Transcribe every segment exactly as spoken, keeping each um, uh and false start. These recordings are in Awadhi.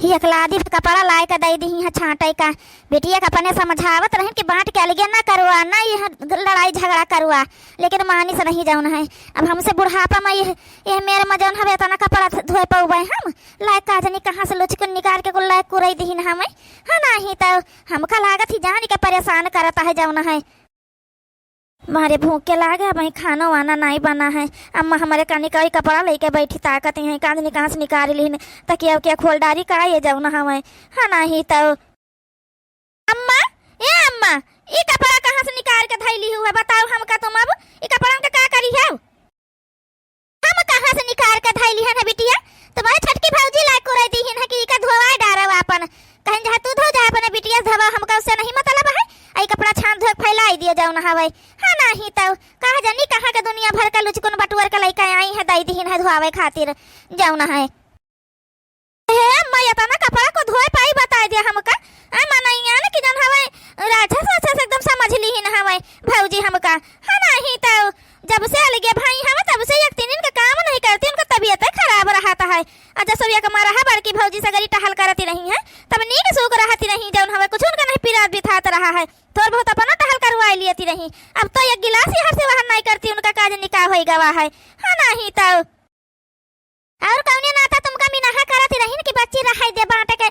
ही एकलादी पे कपड़ा लाए के दइ दिही है छाँटइ का। बिटिया के अपने समझावत रहिन कि बाँट के अलगे ना करवा, ना यह लड़ाई झगड़ा करवा, लेकिन मानिस नहीं जउन है। अब हमसे बुढ़ापा में यह, यह मेर में जउन हवे एतना कपड़ा ध-, धोए पउबइ हम? लाए का जनी कहाँ से लुचकुन निकाल के कुल लाए कुरइ दिहिन हमें। हाँ, नाहीं तउ हमका लागत ही जान के परेसान करत है जउन है। मारे भूख के लागे, अबहीं खाना वाना नाहीं बना है। अम्मा हमरे कनिका ई कपड़ा लइके बैठी ताकत हैं, का जनी कहाँ से निकारि लिहिन, तकिया उकिया खोल डारी का ये जउन हवे। हाँ, नाहीं तउ। अम्मा, ए अम्मा, ई कपड़ा कहाँ से निकारि के धइली हुआ है? बताउ हमका तुम अब, ई कपड़न के का करिहउ? हम कहाँ से निकारि के धइली हन है बिटिया? तुम्हरे छोटकी भउजी लाए कुरइ दिहिन है कि इका धोवाए डारउ आपन। कहिन जहाँ तू धो, जहाँ अपने बिटिया से धोवा, हमका उससे नहीं मतलब है। आ ई कपड़ा छान धोए के फैलाइ दियो जउन हवे। हाँ, नाहीं तउ कहा जनी कहाँ के दुनिया भर के लुचकुन बटुअर के लइके आई है, दइ दिहिन है धोआवे खातिर जउन है। हे अम्मा, एतना कपड़ा को धोए पाई बताइ दिया हमका। आ मनइया न कि जउन हवे राक्षस वाक्षस एकदम समझ लिहिन हवे भउजी हमका। हाँ, नाहीं तउ जब से अलगे भई हवे तब से एक तीन दिन का काम नहीं करती, उनका तबियत खराब रहत है। आ जब सब एक मरहा बड़की भउजी सगरी टहल करती रही हैं, तब नीक सूख रहती रही, जउन हवे कुछ उनका नहीं पिरात बिथात रहा है, थोर बहुत अपना टहल करवाइ लियती रही। अब तउ एक गिलास ही हर से वहर नाहीं करती, उनका का जनी का होइ गवा है। हाँ, नाहीं तउ। अउर कउने नाता तुमका मिनहा करत रहिन कि बच्ची रहइ दे बाँटे के,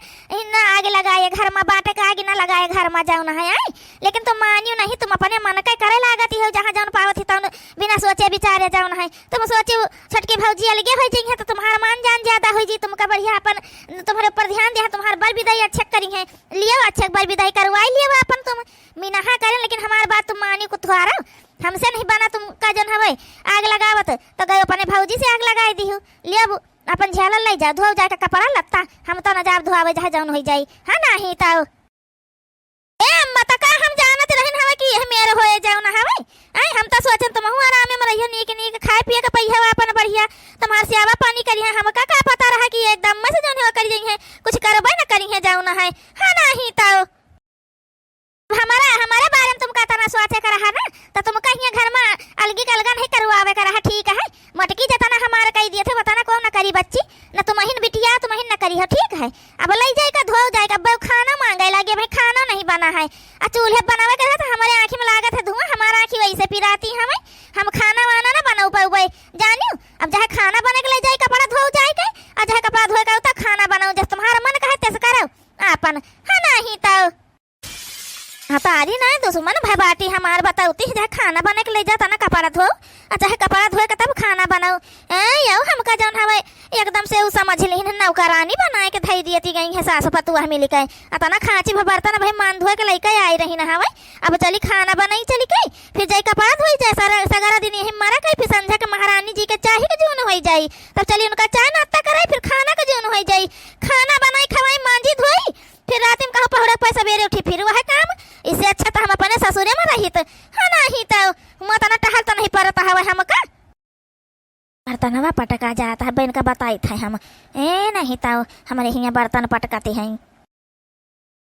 ना आग लगाए घर मा, बाँटे के आग ना लगाए घर मा जउन है, आई। लेकिन तुम मानियो नहीं, तुम अपने मन के करे लागती हो, जहाँ जउन पावत ही तउन बिना सोचे विचारे जउन है। तुम सोचिउ छोटकी भउजी अलगे होइ जइहैं तउ तुम्हार मान जान ज्यादा होइ जी, तुमका बढ़िया अपन तुम्हरे ऊपर ध्यान देहैं, तुम्हार बर बिदाई अच्छे करिहैं, लियो अच्छे बर बिदाई करवाइ लियो अपन तुम। मिनहा करेन, लेकिन हमार बात तुम मानी कुथवारो। हमसे नहीं बना तुमका जउन हवे आग लगावत, तउ गयो अपने भउजी से आग लगाइ दिहु। लियो अब अपन झेलल लइ जाओ, धोव जाए के कपड़ा लत्ता, हम तउ न जाब धोआवे, चाहे जउन होइ जाई। हाँ, नाहीं तउ। ए अम्मा, त का हम जानत रहिन हवे कि यह मेर होए जउन हवे? आई, हम तउ सोचेन तुमहू आरामे मा रहियो, नीक नीक खाए पिए के पइहउ अपन बढ़िया, तुम्हार सेवा पानी करिहैं, हमका का पता रहा कि एकदम में से जउन है करि जइहैं, कुछ करबइ न करिहैं जउन है। हाँ, नाहीं तउ। हमारा, हमारे बारे में तुमका एतना सोचे के रहा ना, त तुमका हियाँ घर मा अलगी के अलगा नहीं करवावे के रहा, ठीक है? मोटकी जतना हमार कइ दिए थे, वतना कउन न करी बच्ची, न तुमहिन बिटिया, तुमहिन न करिहो, ठीक है? अब लइ जाए का, धोव जाए का, अब खाना माँगे लागे, भाई खाना नहीं बना है, आ चूल्हे बनावे के रहा त हमरे आँखी मा लागत है धुआँ, हमार आँखी वइसे पिराती हमें, हम खाना वाना न बनउ पउबइ, जानिउ? अब चाहे खाना बने के लइ जाए, कपड़ा धोव जाए के, आ चाहे कपड़ा धोए का, त खाना बनउ, जस तुम्हार मन कहे, तस करउ आपन, हाँ, नाहीं तउ। महतारी नाहीं दुश्मन भए बाटी हमार, बतउती है, चाहे खाना बने के लइ जा, तना कपड़ा धो, आ चाहे कपड़ा धोए के तब खाना बनउ। ए, यउ हमका जउन हवे, एकदम से उ समझ लिहिन, नौकरानी बनाए के धइ दियती गई है सास पतुआ मिलि के। अतना खाँची भा बर्तन अबहीं मान धोए के लइके आई रहिन हवे, अब चली खाना बनइ चलि के, फिर जाई कपड़ा धोई जाए, सर-, सगरा दिन यही मरा कही, फिर संझा के महारानी जी के चाही के जून होइ जाई, तब चली उनका चाय नाश्ता कराई, फिर खाना के जून होइ जाई, खाना बनाई, खवाई, माँजी धोई, फिर रात में कहूँ पहुड़ा पाए, सबेरे उठी फिर वह काम। इससे अच्छा तो हम अपने ससुरे मा रहित। हाँ, नाहीं तउ, मत ना टहल तो नहीं परत हवे हमका। बर्तनवा पटका जात है, बहिन का बताइत है हम। ए, नहीं तउ, हमरे हियाँ बर्तन पटकती हैं।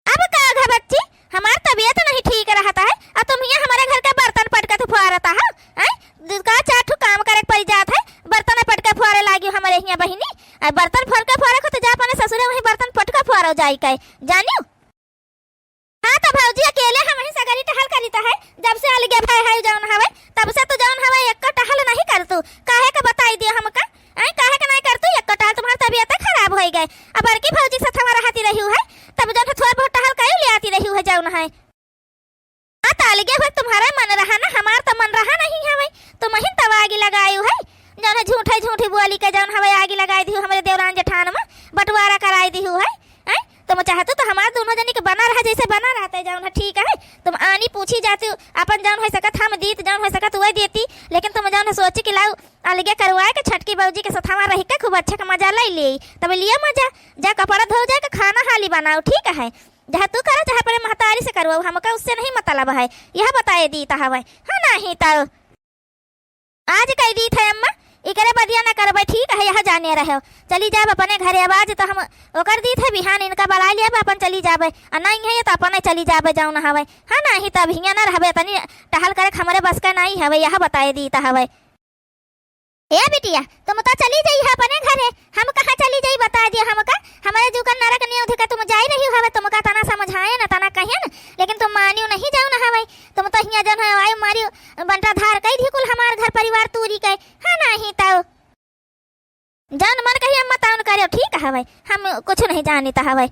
अब का घ बच्ची, हमार तबियत नहीं ठीक रहत है, अ तुम हियाँ हमरे घर के बर्तन पटकत फुआरत हो, हैं? दू का चार ठो काम करे के परि जात है, बर्तन पटके फुआरे लागिउ हमरे हियाँ बहिनी। आ बर्तन फटके फुआरे को तो जा अपने ससुरे वहीं बर्तन पटके फुआरो जाई के, जानिउ? हाँ, तो भौजी अकेले हमहीं सगरी टहल करित है, जब से अलगे भए है जउन हवे, तब से तू जउन हवे एक्को टहल नहीं करतू। काहे के बताई दियो हमका? आई काहे के नहीं करतू एक्को टहल? तुम्हार तबियत खराब होइ गए। अब बड़की भौजी सथवा रहती रहिउ है, तब जउन है थोड़ा बहुत टहल कइउ लियाती रहिउ है जउन है। हाँ, त अलगे हुए तुम्हारा मन रहा ना, हमार त मन रहा नहीं हवे। तुमहिन तब आगी लगायु है, जउन है झूठे झूठी बोली के जउन हवे आगी लगाई दिहु हमरे देवरान जेठान मा, बंटवारा कराई दिहु है। हैं? तुम चाहतु तो हमार दुनो जनी के बना रहा जइसे बना रहत है जउन है, ठीक है। तुम आनी पूछी जाती, अपन जउन होइ सकत हम दीत, जउन होइ सकत वह देती, लेकिन तुम जउन है सोची कि लाउ अलगे करवाए के छोटकी भौजी के सथवा रहि के खूब अच्छा के मजा लइ लेई। तब लियो मजा, जा कपड़ा धो जाए के खाना हाली बनाउ, ठीक है। जहाँ तू करा, जहाँ अपने महतारी से करवाउ, हमका उससे नहीं मतलब है, यह बताए दीत हवे। हाँ, नहीं तउ आज कहि दीत है अम्मा, इकरे बदिया न करबे, ठीक है, यह जाने रहो। चली जाब अपने घरे, अब आज तो हम ओकर दीत है, बिहान इनका बलाइ लियाब, अपन चली जाबे, अ नहीं है तो अपने चली जाबे जउन हवे। हाँ, नहीं तब हियाँ न रहबे, तनी टहल करे के हमरे बस का नहीं हवे, यह बताए दीत हवे। ए बिटिया, तुम तो चली जइहा अपने घरे, हम कहाँ चली जाई, बताए दिया हमका। हमरे जूका नरक कुछ नहीं जानित हवै।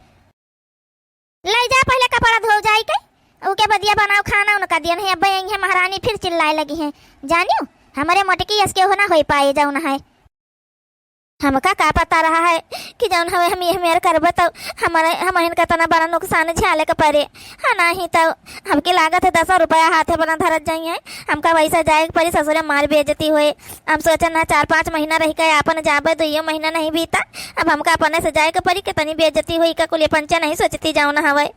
लइ जा पहिले कपड़ा धो जाइके, उके बदिया बनाओ खाना उनका दिया, नहीं अब्बे यहीं महारानी फिर चिल्लाए लगिहैं। जानियो, हमरे मोटकी अस केहू ना होइ पाए जउन है। हमका का पता रहा है कि जउन हवै हम यह मेर करबे तउ हमरे, हमहिन का तना बड़ा नुकसान झेले के परे। हाँ, नाहीं तउ हमके लागत है दसो रुपया हाथे पर ना धरत जइहैं। हमका वइसे जाए के परी, ससुरे मार बेइज्जती होए। हम सोचन ना चार पाँच महीना रहिके आपन जाबे, दुइयो महीना नहीं बीता, अब हमका अपने से जाए के परी, कितनी बेइज्जती होई, का कुल ये पंचे नहीं सोचती जउन हवै।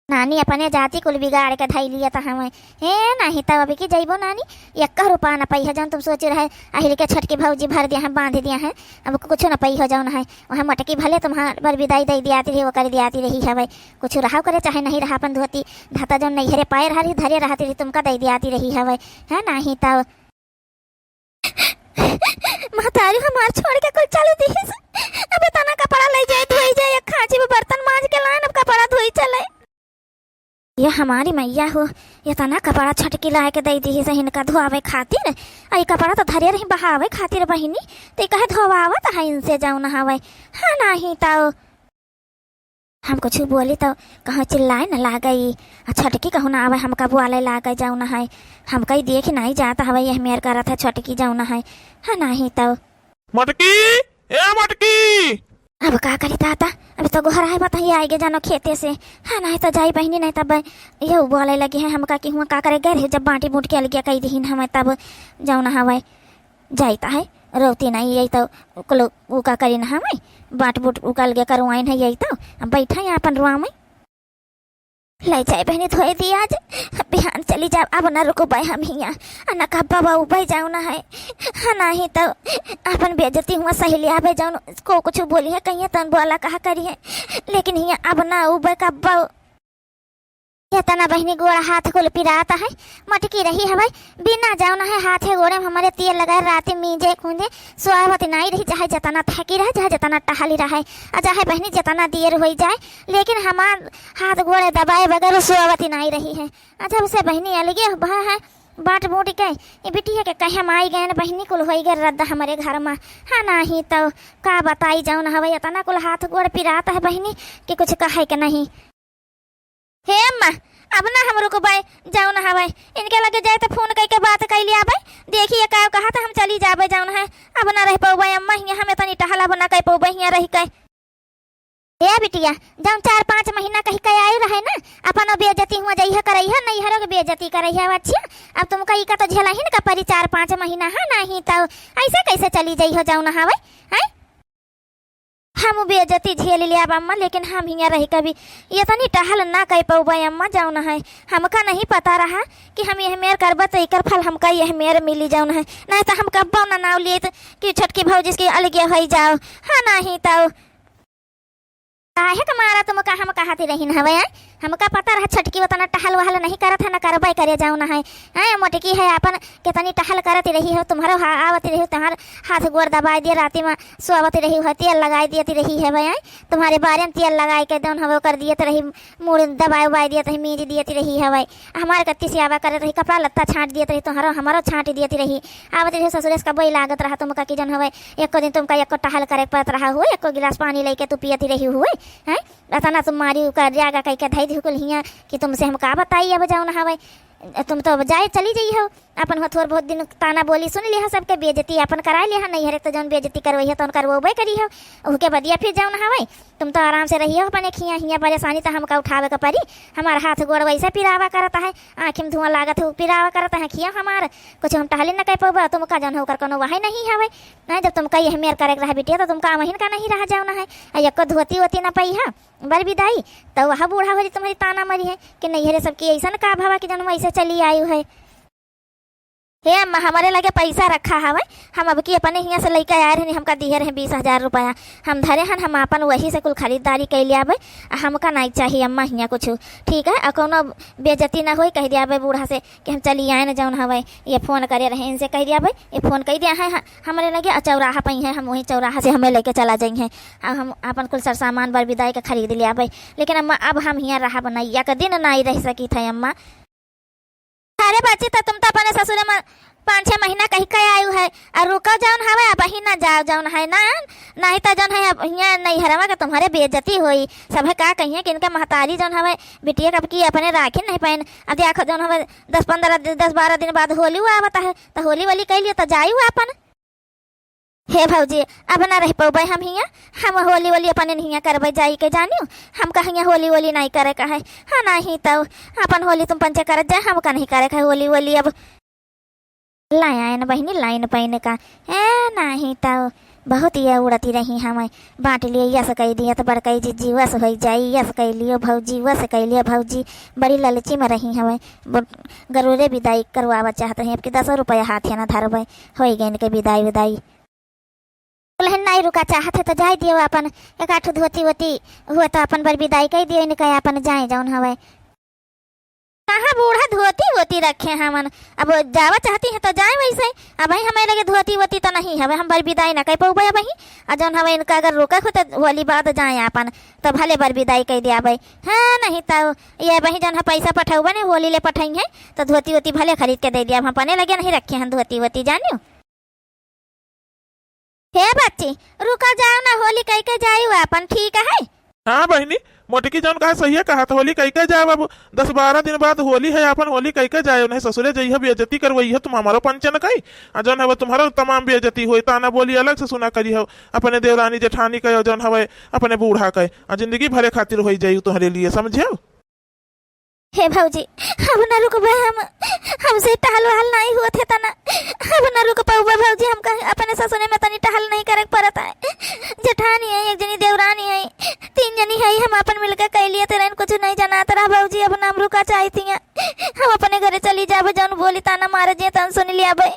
नानी अपने जाति कुल बिगाड़ के धइ लियत हवै। हे नाहीं तउ अबकी जइबो नानी, एक्को रुपया न पइहो जउन तुम सोची रहे, अहिल के छोटकी भउजी भर दिया है, बाँध दिया है, अब कुछ न पइहो जउन है। वहाँ मोटकी भले तुम्हार बर बिदाई दइ दियाती रही, वो कर दियाती रही हवै, कुछ रहा करे चाहे नहीं रहा, अपन धोती धाता जउन नैहरे पाए रहा रही, धरे रहती रही, तुमका दइ दियाती रही हवै, है नाहीं तउ। महतारी हमार छोड़ के कुल चली दिहिस। अब एतना कपड़ा लइ जाए, धोई जाए, एक खाँची में बर्तन माँज के लाएन, अब कपड़ा धोई चले। ये हमारी मइया हो, एतना कपड़ा छोटकी लाए के दइ दिहिस इनका धोआवे खातिर। आ ई कपड़ा तो धरे रही बहावे खातिर बहिनी, तो ई कहे धोवावत है इनसे जउन हवै। हाँ नाहीं तउ। हम कुछ बोली तउ कहाँ चिल्लाए न लागई, आ छोटकी कहूँ ना आवै, हमका बोले लागै जउन है। हमका ही देख नाहीं जात हवै, यह मेर करत है छोटकी जउन है। हाँ नाहीं तउ। मोटकी, ए मोटकी। अब का करी दादा, अब तो गोहराए बताइए आइगे जानो खेते से। हाँ नाहीं तउ जाई बहिनी, नाहीं तब ये बोले लगी है हमका कि हुआ का करे गए रहे जब बाँटी बूँट के अलगिया कइ दिहिन हवै तब जउन हवै। जाइत है, रोती नाहीं यही तउ कुल उका करिन हवै, बाँट बूँट उका अलगे करवाइन है यही तउ, अब बैठा है आपन रुआ में। लइ जाए बहिनी धोए दी आज, बिहान चली जाब, अब ना रुकबै हम हियाँ, आ ना कब्बा बा उबै जउन है, हाँ नाहीं तउ आपन बेइज्जती हुआ सही लियाबे जउन को कुछ बोली है कहिए तउन बोला कहा करी है, लेकिन हियाँ अब ना उबै कब्बा। एतना बहिनी गोड़ हाथ कुल पिरात है, मोटकी रही हवै, बिना जउन है हाथे गोड़े में हमरे तेल लगाए राती मीजे कूँजे सोवत नाहीं रही, चाहे जेतना थकी रहे, चाहे जेतना टहली रहे, आ चाहे बहिनी जेतना देर होइ जाए, लेकिन हमार हाथ गोड़े दबाए बगैर सोवत नाहीं रही है। आ जब से बहिनी अलगे भा है बाँट बूँट के, ये बिटिया के कहे हम आइ गएन बहिनी कुल होइ गए रद्द हमरे घर मा। हाँ नाहीं तउ का बताई जउन हवै, एतना कुल हाथ गोड़ पिरात है बहिनी कि कुछ कहै के नहीं। हे अम्मा, अब ना हम रुकबै, जउन हवै, इनके लगे जाए त फोन कइके बात कइ लियाबै। देखिए का कहत हम चली जाबै, जउन है, अब ना रह पउबै अम्मा, हियाँ हम एतनी टहल अब ना कइ पउबै हियाँ रहिके। ए बिटिया, जउन चार पाँच महीना कहिके आयु रहे ना, अपन बेइज्जती हुआ जइहे करइहे, नैहरो के बेइज्जती करइहे, अब अच्छा, अब तुमका इका तो झेलहिन का परी चार पाँच महीना, हाँ, नाहीं तउ अइसे कइसे चली जइहो, जउन हवै, हैं? हम बेइज्जती झेल लियाब अम्मा, लेकिन हम हियाँ रहिके भी एतनी टहल ना कइ पउबै अम्मा, जउन है। हमका नहीं पता रहा कि हम यह मेर करबा त एकर फल हमका यह मेर मिली, जउन है। नहीं त हम कब्बो ना नाव लेत कि छोटकी भउजी से अलगे होइ जाओ। हाँ, नाहीं तउ। काहे के मारा तुमका हम कहती रहिन हवै, आय? हमका पता रहा छोटकी ओतना टहल वहल नहीं करत है, ना करबै करे, जउन है। हैं, मोटकी है आपन केतनी टहल करत रही हो, तुम्हरो हा-, आवत रही हो, तुम्हार हाथ गोड़ दबाइ दिए, राती मा सोवत रही हो, तेल लगाइ दियत रही हवै, हैं? तुम्हरे बारे में तेल लगाइ के जउन हवै कर दियत रही, मूड़ दबाइ उबाइ दियत रही, मीज दियत रही हवै। हमार कत्ती सेवा करत रही, कपड़ा लत्ता छाँट दियत रही, तुम्हरो हमरो छाँट दियत रही। आवत रही हो ससुरे से कबो लागत रहा तुमका कि जउन हवै, एको दिन तुमका एको टहल करे पड़त रहा हुए, एको गिलास पानी लइके तू पियत रही हुए, हैं? एतना तुम मारी उका जागा कइके धइ दिहु कुल हियाँ कि तुमसे हम का बताई अब जउन हवै। तुम तो अब जाए चली जइहो, अपन हो थोर बहुत दिन ताना बोली सुन लिहा, सबके बेइज्जती अपन कराइ लिहा, नैहरे तो जउन बेइज्जती करवइहा तउन करवउबै करिहो, उहके बदिया फिर जउन हवै। तुम तो आराम से रहिहो अपने खियाँ, हियाँ परेसानी तो हमका उठावे के परी, हमार हाथ गोड़ वइसे पिरावा करत है, आँखी में धुआँ लागत है, पिरावा करत है खियाँ हमार, कुछ हम टहली न कइ पउबा, तुमका जउन है ओकर कउनो वहै नहीं हवै। नहीं, जब तुमका यह मेर करे के रहा बिटिया, तो तुमका अमहिन का नहीं रहा जउन है, आ एको धोती वोती न पइहा। बर बिदाई, त वह बूढ़ा होरी तुम्हरी ताना मरिहैं कि नैहरे सबकी अइसन का भवा कि जउन हम अइसे चली आयु है। हे अम्मा, हमरे लगे पइसा रखा हवै, हम अबकी अपने हियाँ से लइके आए रहनी, हमका दिहे रहे बीस हजार रुपया, हम धरे हन, हम आपन वही से कुल खरीदारी कइ लियाबै, आ हमका नाहीं चाही अम्मा हियाँ कुछ, ठीक है? आ कउनो बेइज्जती ना होई, कहि दियाबै बूढ़ा से कि हम चली आएन जउन हवै, ये फोन करे रहे, इनसे कहि दियाबै, ये फोन कइ दिया है, ह-, हमरे लगे, आ चौराहा पइहैं, हम वही चौराहा से हमें लइके चला जइहैं। अब हम आपन कुल सरसामान बर बिदाई के खरीद लियाबै, लेकिन अम्मा, अब हम हियाँ रहब नाहीं, एक दिन नाहीं रह सकित है अम्मा। अरे बच्ची, त तुम तो अपने ससुरे मा पाँच छह महीना कहि के आयु है, अउर रुको जौन हवे, अबहीं न जाओ जौन है ना, नाहीं त जौन है अब हियाँ नैहरवा के तुम्हरे बेइज्जती होई। सभे का कहिहैं कि इनके महतारी जौन हवे, बिटिया कब की अपने राखी नहीं पहन। अब देखो जौन हवे, दस पन्द्रह दि-, दस बारह दिन बाद होली आवत है, त होली वोली कइ लियो त जायु आपन। हे भौजी, अब न रहि पउबै हम हियाँ, हम होली वोली अपने हियाँ करबै जाई के जानियो, हमका हियाँ होली वोली नाहीं करे का है। हाँ नाहीं तउ अपन होली तुम पंचे करत जाए, हमका नहीं करे का है होली वोली अब। लाइन बहिनी, लाइन पइने का। ए, नाहीं तउ बहुत ये उड़ती रही हमें। बाँट लियो, यस कइ दिया त बड़कई जिज्जी वस होइ जाई, यस कइ लियो भौजी, वस कइ लियो भौजी। बड़ी लालची में रही हमें। ब-, गरुरे बिदाई करवावा चाहत रही, अब कि दसो रुपया हाथे न धरबै। होइ गइन के बिदाई उदाई। दुलहिन नाहीं रुका चाहत है त जाए दियो आपन, एक आठ धोती वोती हुए त आपन बर बिदाई कइ दियो इनका, आपन जाए जौन हवे। कहाँ बूढ़ा धोती वोती रखे हमन? अब जावा चाहती है तो जाए वैसे। अबहीं हमें लगे धोती वोती तो नहीं हवे, हम बर बिदाई न कइ पउबै अबहीं। अउर जौन हवे इनका अगर रोके हो तो होली बाद जाए आपन, तो भले बर बिदाई कइ दियाबै। हाँ, नहीं तो ये अबहीं जौन है पैसा पठउबे नहीं, होली ले पठइहैं, तो धोती वोती भले खरीद के दइ दिया। हम अपने लगे नहीं रखे हैं धोती वोती, जानियो। हे बच्ची, रुका जाओ ना, होली कइ के जायु आपन, ठीक है? हाँ बहिनी, मोटकी जौन कहा सही है, कहा तो होली कइ के जाओ। अब दस बारह दिन बाद होली है, आपन होली कइ के जाओ, नहीं ससुरे जइहो, बेइज्जती करवइहो, तुम हमारो पंचन कइ, अउर जौन हवे तुम्हारो तमाम बेइज्जती होई, ताना बोली अलग से सुना करिहो, अपने देवरानी जेठानी कइ, जौन हवे अपने बूढ़ा कइ, अउर जिंदगी भरे खातिर होइ जाई तुम्हरे लिए, समझियो? हे भौजी, अब न रुकबै हम, हमसे टहल वहल नाहीं होत है तना, अब न रुक पउबै भौजी, हमका अपने ससुरे में तनी टहल नहीं करे के परत है। जेठानी है, एक जनी देवरानी है, तीन जनी है, हम आपन मिलके कइ लिए तेरे कुछ नहीं जनात रहा भौजी, अब न हम रुका चाहती हैं, हम अपने घरे चली जाबे, जौन बोली ताना मारे जे तौन सुनि लियाबै।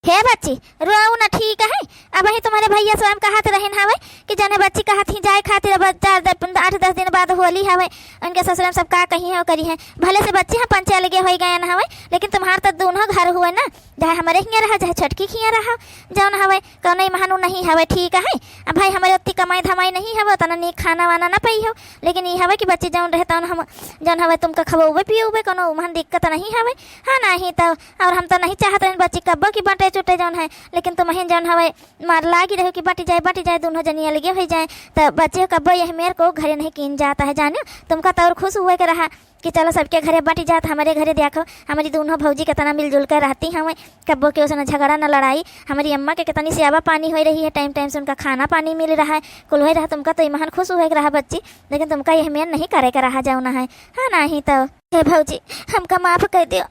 हे बच्ची, रोऊ न, ठीक है। अबहीं तुम्हरे भइया स्वयं कहत रहिन हवे कि जने बच्ची कहत ही जाए खातिर, अब चार द-, आठ दस दिन बाद होली हवे, उनके ससुरे में सब का कहिहैं, करिहैं। भले से बच्ची हम पंचे अलगे होइ गएन हवे, लेकिन तुम्हार त दूनों घर हुए ना, चाहे हमरे हियाँ रहा, चाहे छोटकी हियाँ रहा, जौन हवे, कौनो इमहन उ नहीं हवे, ठीक है। अब भाई हमरे ओत्ती कमाई धमाई नहीं हवे, ओतना नीक खाना वाना न पइहो, लेकिन ई हवे कि बच्ची जौन रहे तौन हम, जौन हवे तुमका खवउबे पियउबे, कौनो उमहन दिक्कत नहीं हवे। हाँ, नहीं तो अउर हम तो नहीं चाहत रहिन बच्ची कब्बो की बँटे चुटे जौन है, लेकिन तुमहिन जौन हवे मार लागी रहो कि बँटि जाए, बँटि जाए, दूनों जनी अलगे होइ जाए। त बच्ची कब्बो यह मेर को घरे नहीं कीन जात है, जानियो, तुमका तो अउर खुश हुए के रहा कि चलो सबके घरे बँटि जात, हमरे घरे देखो, हमरी दूनों भौजी केतना मिलजुल के रहती हवें, कब्बो केहू से न झगड़ा न लड़ाई। हमरी अम्मा के केतनी सेवा पानी होइ रही है, टाइम टाइम से उनका खाना पानी मिल रहा है, कुल होइ रहा, तुमका तो इमहन खुश हुए के रहा बच्ची, लेकिन तुमका यह मेर नहीं करे के रहा जौन है। हाँ, नहीं तो। हे भौजी, हमका माफ कइ दियो,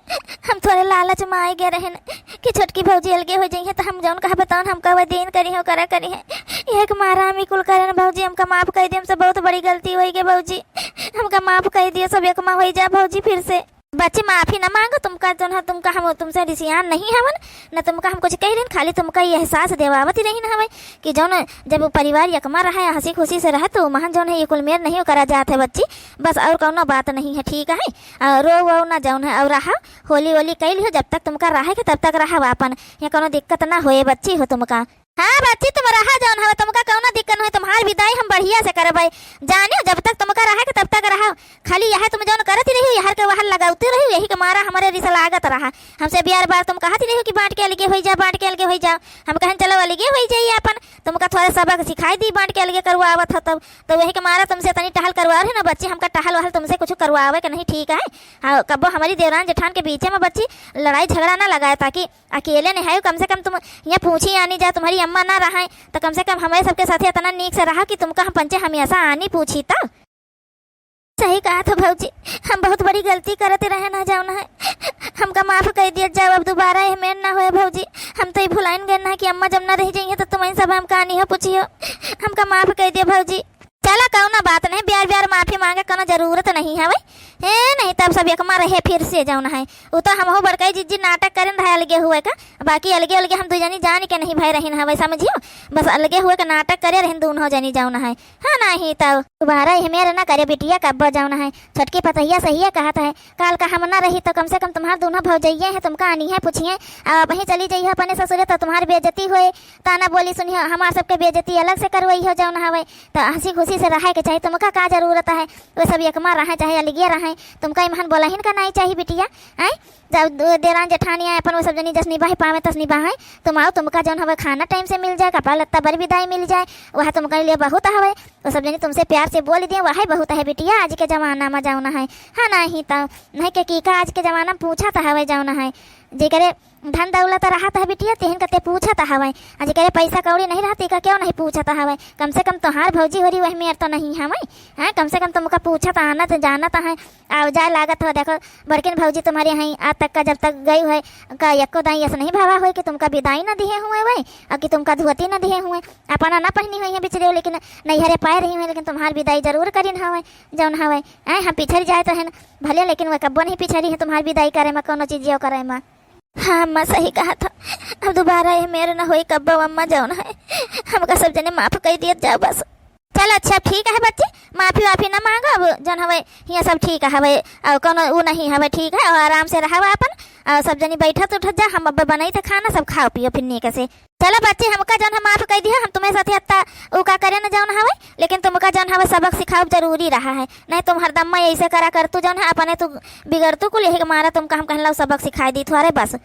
हम थोरे लालच में आइ गए रहेन कि छोटकी भौजी अलगे होइ जइहैं, त हम जौन कहबे तौन हमका वह दिन करिहैं, ओकरा करिहैं। यह के मारा हम ई कुल करेन भौजी, हमका माफ कइ दियो, हमसे बहुत बड़ी गलती होइ गई भौजी, हमका माफ कइ दियो, सब एकमा होइ जा भौजी फिर से। बच्ची माफी न माँगो, तुमका जौन है, तुमका हम तुमसे रिसियान नहीं हवन, न तुमका हम कुछ कहि रहेन, खाली तुमका ई एहसास देवावत ही रहिन हवे कि जौन जब उ परिवार एकमा रहे, हँसी खुशी से रहे, त उमहन जौन है ई कुल मेर नहीं ओकरा जात है बच्ची। बस अउर कौनो बात नहीं है, ठीक है? अउर रो वो ना जौन है, अउर रहा, होली वोली कइ लिहो, जब तक तुमका रहे के तब तक रहा आपन, यहाँ कौनो दिक्कत ना होए बच्ची हो तुमका। हाँ बच्ची, तुम रहा जौन हवे, तुमका कौनो दिक्कत न होए, तुम्हार बिदाई हम बढ़िया से करबै। जानियो, जब तक तुमका रहे के तब तक रहा, खाली यह तुम जौन करत रहियो, यहर के वहर लगावती रहियो, यही के मारा हमरे रिस लागत रहा। हमसे बियार बार तुम कहत रहियो कि बाँट के अलगे होइ जा, बाँट के अलगे होइ जा। हम कहन चलो अलगे होइ जाई आपन, तुमका थोड़ा सबक सिखाई दी, बाँट के अलगे करवावत हो तब। तो वही के मारा तुमसे तनी टहल करवा रहे ना बच्ची, हमका टहल वहल तुमसे कुछ करवावे के नहीं, ठीक है? हाँ, कब्बो हमरी देवरान जेठान के बीचे में बच्ची लड़ाई झगड़ा ना लगाए, ताकि अकेले नहीं है, कम से कम तुम यहाँ पूछी आनी जा, तुम्हरी अम्मा ना रहे, तो कम से कम हमरे सबके साथे इतना नीक से रहा कि तुमका हम पंचे हमेशा आनी पूछी तब। सही कहत हो भौजी, हम बहुत बड़ी गलती करत रहे ना जौन है, हमका माफ कइ दिया जाओ, अब दोबारा एह मेर ना होए भौजी। हम तो ई भुलाइन गए ना कि अम्मा जब ना रहि जइहैं तो तुमहिन सब हमका आनिहो पूछिहो, हमका माफ कइ दिया भौजी। चला कौनो बात नहीं, बियार बियार माफी माँगे कौनो जरूरत नहीं हवे। ए, नहीं तब सब एकमा रहे फिर से जौन है। उ तो हमहू बड़कई जिज्जी नाटक करेन रहे अलगे हुए का, बाकी अलगे अलगे हम दुइ जनी जान के नहीं भए रहिन हवे, समझियो। बस अलगे हुए का नाटक करे रहिन दूनों जनी जौन है। हाँ, नहीं तब दोबारा एह मेर ना करे बिटिया कब्बो जौन है। छोटकी पतहिया सहिए कहत है, काल का हम ना रही तो कम से कम तुम्हार दूनों भौजइये हैं, तुमका आनिहे पूछिहे। अब अबहीं चली जइहो अपने ससुरे तो तुम्हार बेइज्जती होए, ताना बोली सुनिहो, हमार सबके बेइज्जती अलग से करवइहो जौन हवे। तो हँसी खुशी से रहे के चाही, तुमका का जरूरत है? वे सब एकमा रहे चाहे अलगे रहे। तुमका इम्हन बोलहिन का नाहीं चाही बिटिया, हैं? जब दो देरान जेठानी आए, अपन वो सब जनी जस निबाहि पावे तस निबाहे। तुम आओ, तुमका जौन हवे खाना time से मिल जाए, कपड़ा लत्ता बरी बिदाई मिल जाए, वह तुमका लिए बहुत हवे। वो सब जनी तुमसे प्यार से बोल दिए, वही बहुत है बिटिया, आज के जमाना मा जौन है। हाँ, नाहीं तो, नाहीं के की का आज के जमाना मा पूछत हवे जौन है, जेकरे धन दौलत रहत है बिटिया, तेहन कते पूछत हवे। आ जेकरे पैसा कौड़ी नहीं रहत, तेका क्यों नहीं पूछत हवे? कम से कम तोहार भौजी होरी वही मेर तो नहीं हवे, हैं? कम से कम तुमका पूछत, आनत, जानत है, आव जाए लागत हो। देखो, बड़किन भौजी तुम्हारे हैं, आज तक का जब तक गई है, का एको दाई ऐसा नहीं भावा होए कि तुमका बिदाई ना दिए हुए वही, और कि तुमका धोती ना दिए हुए, अपना ना पहनी हुई है बिचरी, लेकिन नैहरे पाए रही हुई, लेकिन तुम्हार बिदाई जरूर करिन हवे, जौन हवे। आए हम पिछड़ जाए तो है ना भले, लेकिन वह कब्बो नहीं पिछड़ी है तुम्हार बिदाई करे मा, कोनो चीज यो करे मा। हाँ अम्मा, सही कहा था। अब दोबारा ये मेरे ना होई कब्बो अम्मा, जौन है, हमका सब जने माफ कर दियत जाओ बस। चल अच्छा, ठीक है बच्ची, माफी वाफी ना मांगो, अब जौन हवे हियाँ सब ठीक हवे, और कोनो ऊ नहीं हवे, ठीक है, और आराम से रहवा अपन, और सब जनी बैठत उठत जा, हम अब बनाई थे खाना, सब खाओ पियो फिर नीक से। चलो बच्ची, हमका जौन हम माफ कर दिया, हम तुम्हें साथे हत्ता ऊ का करे न जौन हवे, लेकिन तुमका जौन हवे सबक सिखाओ जरूरी रहा है, नहीं तुम हरदम ऐसे करा कर तू जौन है अपने तू बिगड़ तू कुल, यही के मारा तुमका हम कहला सबक सिखाई दी थोड़े बस।